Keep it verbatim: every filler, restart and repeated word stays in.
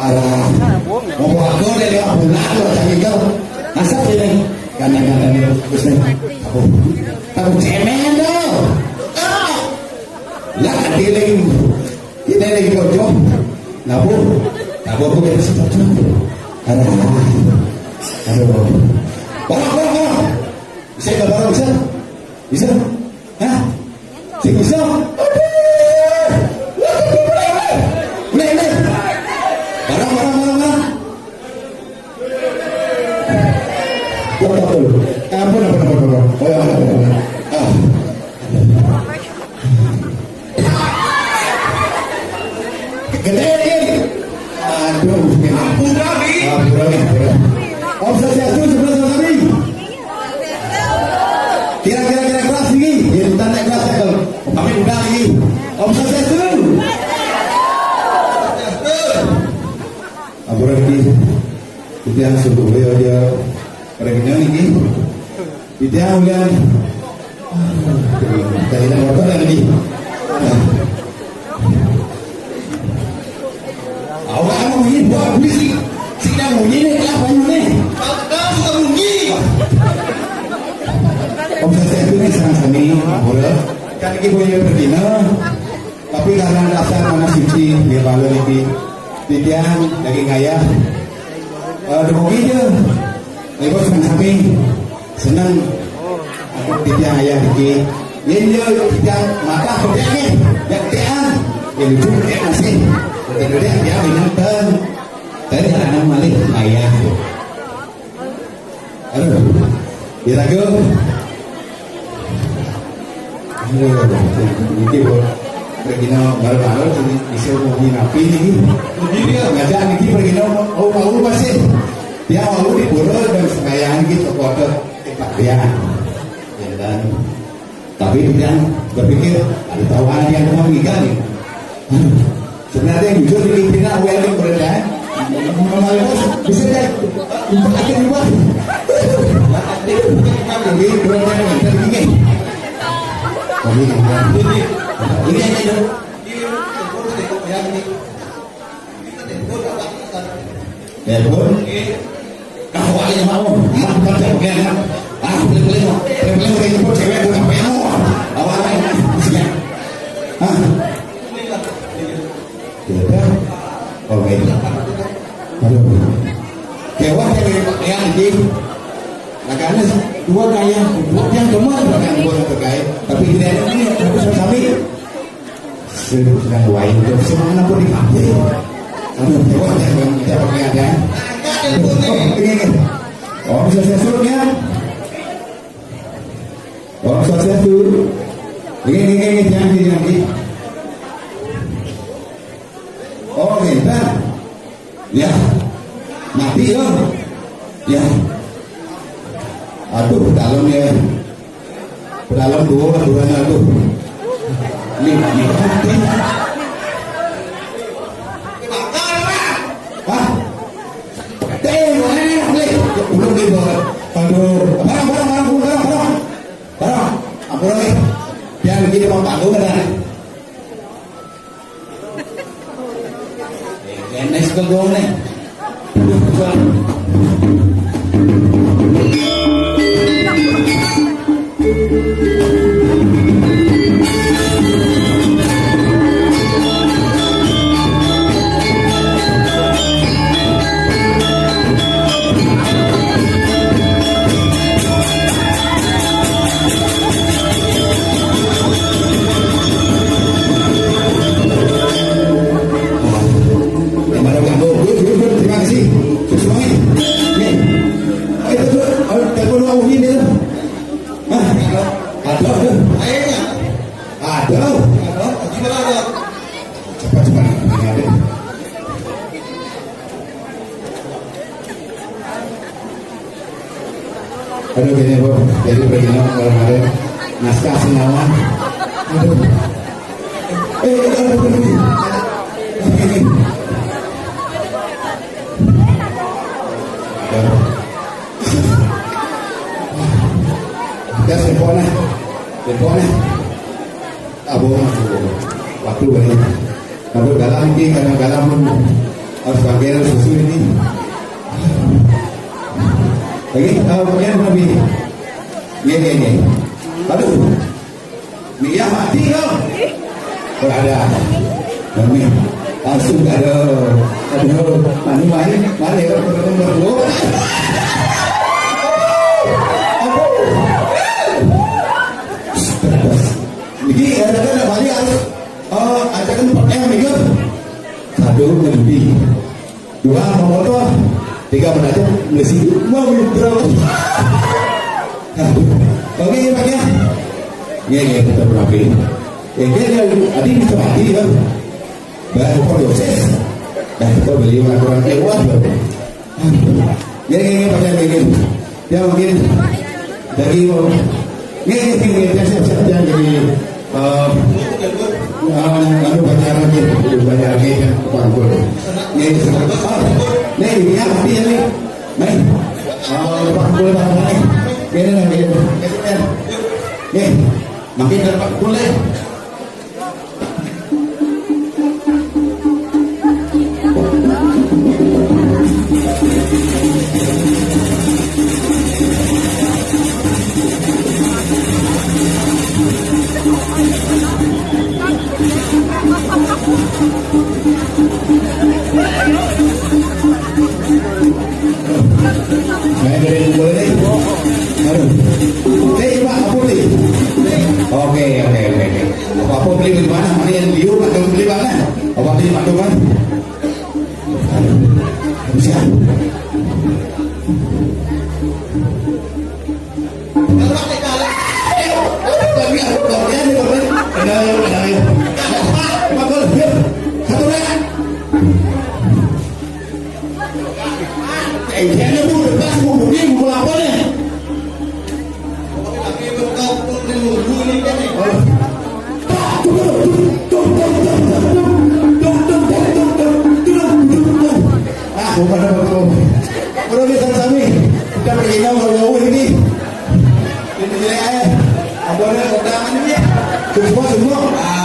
Alah, mau aku udah lewat bulan loh tadi tuh. Masa sini? Kadang-kadang dia terus nih. Aku, aku cemen tuh. Ah. Lah, dia lagi, dia lagi kocok. Nah, bu, nah, bu, aku dari situ tuh. Aduh, aduh. Wah, wah, wah. Bisa nggak bareng, bisa? Bisa? Hah? Sing bisa? Aduh! Wah, wah, wah, wah. Nih, nih. Bareng, bareng, bareng, bareng. Wah, wah, wah. Ampun, ampun, ampun, ampun. Oh, ya, ampun, ampun, ampun. Ah. Gede, Din. Aduh, ampun, Abi. Ampun, ampun. Om Swastiastu, sebelah sana, Abi. Kira-kira, kira keras ini. Ya, kita naik kelas ya, kalau kami udah ini. Om Swastiastu. Ampun, Abi. Itu yang suruh beliau dia. Pada kenyang ini. Ida ulian. Tadi nak motor lagi. Awak mau bunyi buat polisi. Sida bunyi ni, kelapa ni. Kau suka bunyi. Om Swastiastu ni sareng sami, ampura. Kan lagi boleh pergi, no? Tapi karena dasar mana suci, dia bala lagi. Titiang daging ayah. Eh, dukung aja. Ibu senang sami. Senang. Aku titiang ayah lagi. Ini dia titiang mata pedek ni. Dia titiang. Dia lucu pedek masih. Pedek dia, dia minum ten. Tadi anak malik ayah. Aduh, dia tak ke. Aduh, mungkin buat pergi nak baru-baru sini bisa mau napi ni. Jadi dia ngajak ni pergi nak, oh, mau masih. Dia mau di pura dan sembahyang gitu, kuat tempat dia. Ya, dan Tapi dia berpikir, ada tahu anak dia mau meninggal ni. Aduh, sebenarnya jujur di pimpinan awal ni berada. Mama bos, bisa dah. Untuk akhir ni bos. Jadi berada ni, kita begini. Ini, ini, ini. Telepon. Ah, awak ni mau. Mak baca bukan. Ah, boleh, boleh. Boleh, boleh, boleh jemput cewek tu sampai mau. Awak ni. Siap. Ah. Sudah. Oh, baik. Aduh. Kewah yang yang di. Makanya dua kaya, dua yang gemar dengan dua yang terkait. Tapi tidak ada ni, tapi sama-sama. Sedang wain tu semua nak pun dipakai. Aduh, hebat ya, Bang. Kita pakai ada. Ini, ini. Om Swastiastu, ya. Om Swastiastu. Ini, ini, ini, jangan, jangan. Oh, ini, dah. Ya. Mati, ya. Ya. Aduh, dalam ya. Dalam dua, dua, aduh. Ni, ni. Hah? Eh, mana ni? Boleh. Belum dia bawa. Aduh. Barang, barang, barang, barang, barang. Barang. Apa lagi? Yang begini mau tanggung kan? Kenes ke gone. Aduh, kayaknya gua jadi pergi nongkrong kemarin. Naskah senyawa. Aduh. Eh, eh, aduh, aduh, aduh. Ini. Aduh. Gas, telepon, eh. Telepon, eh. Aduh, waktu banyak. Aduh, dalam ini, kadang-kadang pun harus pakai susu ini. Lagi, ah, kemudian Nabi. Gini, gini. Aduh. Minyak mati kau. Berada. Kami langsung ada, ada mani, mani, mani. Aduh. Jadi, ada kan mani harus, eh, ada kan pakai yang, satu, lebih. Dua, memotor. Tiga, menatap. Mesti mau berapa? Oke, ya, Pak, ya. Iya, iya, tetap rapi. Ya, dia, dia, tadi bisa mati, ya. Bayar upah dosis. Dah, kita beli orang kurang mewah, ya. Ya, ya, ya, Pak, ya, ya, ya. Ya, mungkin dari, ya, ya, ya, ya, siap, siap, ya, jadi, eh, eh, anu, banyak lagi, banyak lagi, ya, Pak Gubernur. Ya, ya, siap. Ah, nih, ya, tapi ya, nih. Nih. Eh, Pak Gubernur, Pak Gubernur, nih. Ini, nih, ini, nih. Nih, makin dari Pak Gubernur, nih. Saya dari boleh. Aduh. Saya coba apa ni? Oke, oke, oke, oke. Apa-apa beli di mana? Mana yang liu atau beli mana? Apa beli mak tuan? Aduh. Siap. Satu lagi. Eh, dia ni pun lepas pun mungkin pukul lapan ni. Ah, bukan apa tu. Kalau dia sama-sama, kita pergi tahu kalau jauh ini. Ini dia, eh. Apa ni, kota mana ni? Semua, semua.